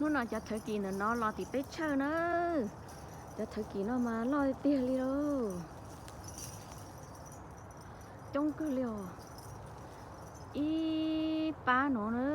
Hnub no cov thawv kis ntawm no los tim peb tshawj na. Cov thawv kis no mas loj tiag tiag li lauj. Coob kawg li os. Ib pab no na.